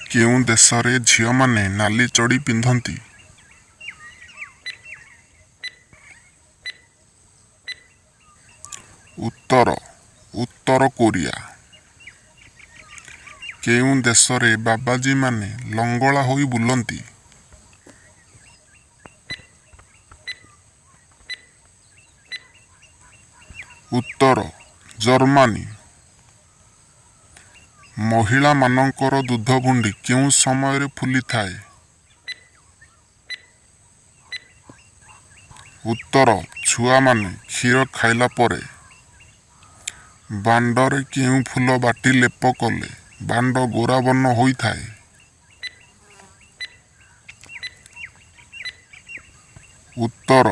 କେଉଁ ଦେଶରେ ଝିଅମାନେ ନାଲି ଚଡ଼ି ପିନ୍ଧନ୍ତି? ଉତ୍ତର ଉତ୍ତର କୋରିଆ। କେଉଁ ଦେଶରେ ବାବାଜୀମାନେ ଲଙ୍ଗଳା ହୋଇ ବୁଲନ୍ତି? ଉତ୍ତର ଜର୍ମାନୀ। ମହିଳାମାନଙ୍କର ଦୁଧଭୁଣ୍ଡି କେଉଁ ସମୟରେ ଫୁଲିଥାଏ? ଉତ୍ତର ଛୁଆମାନେ କ୍ଷୀର ଖାଇଲା ପରେ। ବାଣ୍ଡରେ କେଉଁ ଫୁଲ ବାଟି ଲେପ କଲେ ବାଣ୍ଡ ଗୋରା ବର୍ଣ୍ଣ ହୋଇଥାଏ? ଉତ୍ତର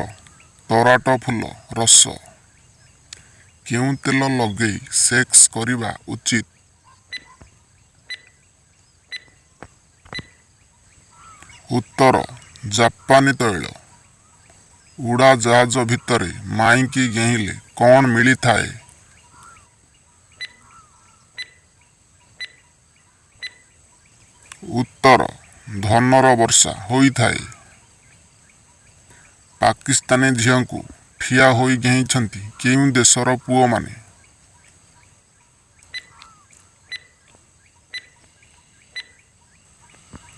ତରାଟ ଫୁଲ ରସ। କେଉଁ ତେଲ ଲଗେଇ ସେକ୍ସ କରିବା ଉଚିତ? ଉତ୍ତର ଜାପାନୀ ତୈଳ। ଉଡ଼ାଜାହାଜ ଭିତରେ ମାଇଁକି ଗେହିଁଲେ କ'ଣ ମିଳିଥାଏ? ଉତ୍ତର ଧନର ବର୍ଷା ହୋଇଥାଏ। ପାକିସ୍ତାନୀ ଝିଅଙ୍କୁ ଠିଆ ହୋଇ ଗେହିଁଛନ୍ତି କେଉଁ ଦେଶର ପୁଅମାନେ?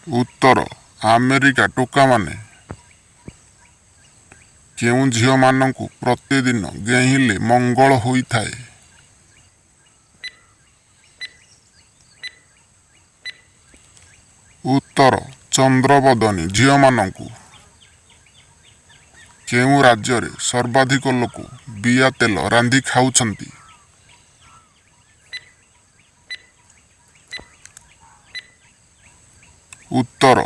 ଉତ୍ତର ଆମେରିକା ଟୋକାମାନେ। କେଉଁ ଝିଅମାନଙ୍କୁ ପ୍ରତିଦିନ ଗେହିଁଲେ ମଙ୍ଗଳ ହୋଇଥାଏ? ଉତ୍ତର ଚନ୍ଦ୍ରବଦନୀ ଝିଅମାନଙ୍କୁ। କେଉଁ ରାଜ୍ୟରେ ସର୍ବାଧିକ ଲୋକ ବିଆ ତେଲ ରାନ୍ଧି ଖାଉଛନ୍ତି? ଉତ୍ତର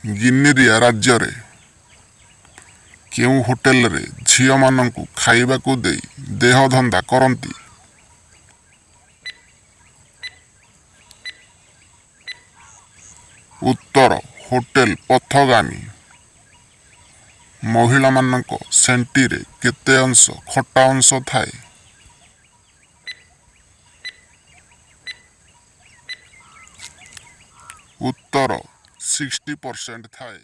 ଗିନିରିଆ ରାଜ୍ୟରେ। କେଉଁ ହୋଟେଲରେ ଝିଅମାନଙ୍କୁ ଖାଇବାକୁ ଦେଇ ଦେହଧନ୍ଦା କରନ୍ତି? ଉତ୍ତର ହୋଟେଲ ପଥଗାମୀ। ମହିଳାମାନଙ୍କ ସେଣ୍ଟିରେ କେତେ ଅଂଶ ଖଟା ଅଂଶ ଥାଏ? ଉତ୍ତର 60% ଥାଏ।